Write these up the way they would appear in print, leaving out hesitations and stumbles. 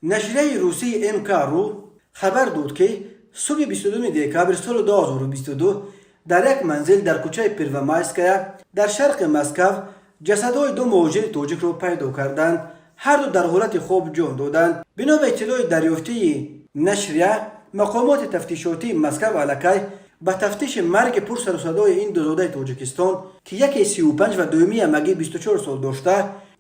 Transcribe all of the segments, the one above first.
Нашрияи русии МК.ру хабар дод, ки субҳи 22 декабри соли 2022 дар як манзил дар кӯчаи Первомайская дар шарқи Москав ҷасадҳои ду муҳоҷири тоҷикро пайдо карданд. Ҳарду дар ҳолати хоб ҷон доданд. Бино ба иттилои дарёфтии нашрия, мақомоти тафтишотии Москав аллакай ба тафтиши марги пурсарусадои ин ду зодаи Тоҷикистон, ки яке 35 ва дуюмӣ ҳамагӣ 24 сол дошта,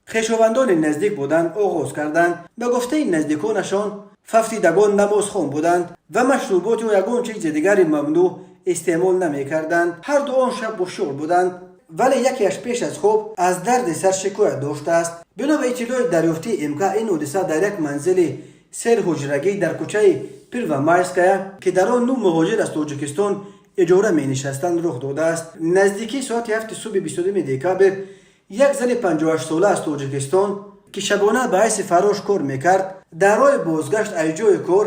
хешовандони наздик буданд, оғоз карданд. Ба гуфтаи наздиконашон, фавтидагон намозхон буданд ва машрубот ё ягон чизи дигари мамнӯъ истеъмол намекарданд. Ҳарду он шаб ҳушёр буданд, вале якеаш пеш аз хоб аз дарди сар шикоят доштааст. Бино ба иттилои дарёфтии МК, ин ҳодиса дар як манзили серҳуҷрагӣ дар кӯчаи Первомайская, ки дар он нӯ муҳоҷир аз Тоҷикистон иҷора менишастанд, рух додааст. Наздикии соати 7-и субҳи 22 декабр як зани 58сола аз Тоҷикистон, ки шабона ба ҳайси фаррош кор мекард, дар роҳи бозгашт аз ҷои кор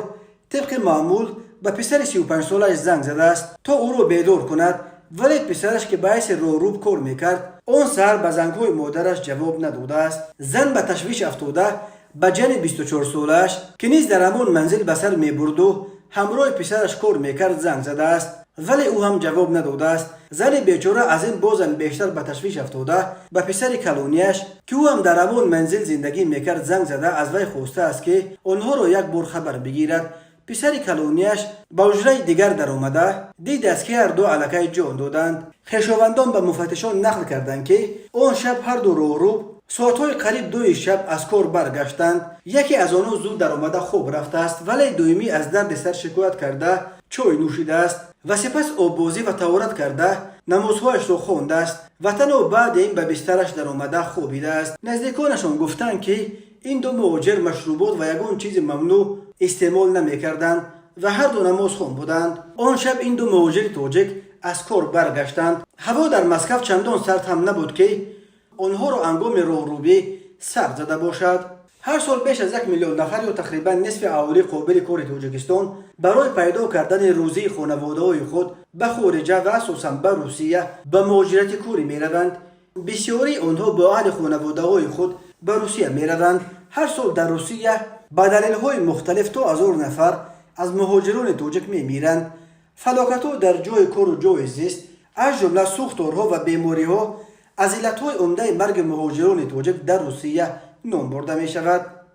тибқи маъмул ба писари 35солааш занг задааст, то ӯро бедор кунад, вале писараш, ки ба ҳайси роҳруб кор мекард, он саҳар ба зангҳои модараш ҷавоб надодааст. Зан ба ташвиш афтода, ба ҷани 24солааш, ки низ дар ҳамон манзил ба сар мебурду ҳамроҳи писараш кор мекард, занг задааст, вале ӯ ҳам ҷавоб надодааст. Зани бечора аз ин бозам бештар ба ташвиш афтода, ба писари калонияш, ки ӯ ҳам дар ҳамон манзил зиндагӣ мекард, занг зада, аз вай хостааст, ки онҳоро як бор хабар бигирад. Писари калонияш ба ҳуҷраи дигар даромада, дидааст, ки ҳарду аллакай ҷон доданд. Хешовандон ба муфаттишон нақл карданд, ки он шаб ҳарду роҳруб соатҳои қариб 2-и шаб аз кор баргаштанд. Яке аз онҳо зуд даромада хоб рафтааст, вале дуюмӣ аз дарди сар шикоят карда, чой нӯшидааст ва сипас оббозӣ ва таҳорат карда, намозҳояшро хондааст ва танҳо баъди ин ба бистараш даромада хобидааст. Наздиконашон гуфтанд, ки ин ду муҳоҷир машрубот ва ягон чизи мамнӯъ истеъмол намекарданд ва ҳарду намозхон буданд. Он шаб ин ду муҳоҷири тоҷик аз кор баргаштанд. Ҳаво дар Москав чандон сард ҳам набуд, ки онҳоро ҳангоми роҳрубӣ сард зада бошад. Ҳар сол беш аз 1 миллион нафар ё тақрибан нисфи аҳолии қобили кори Тоҷикистон барои пайдо кардани рӯзии хонаводаҳои худ ба хориҷа ва асосан ба Русия ба муҳоҷирати корӣ мераванд. Бисёрии онҳо бо аҳли хонаводаҳои худ ба Русия мераванд. Ҳар сол дар Русия ба далелҳои мухталиф то 1000 нафар аз муҳоҷирони тоҷик мемиранд. Фалокатҳо дар ҷои кору ҷои зист, аз ҷумла сӯхторҳо ва бемориҳо, аз иллатҳои умдаи марги муҳоҷирони тоҷик дар Русия ном бурда мешавад.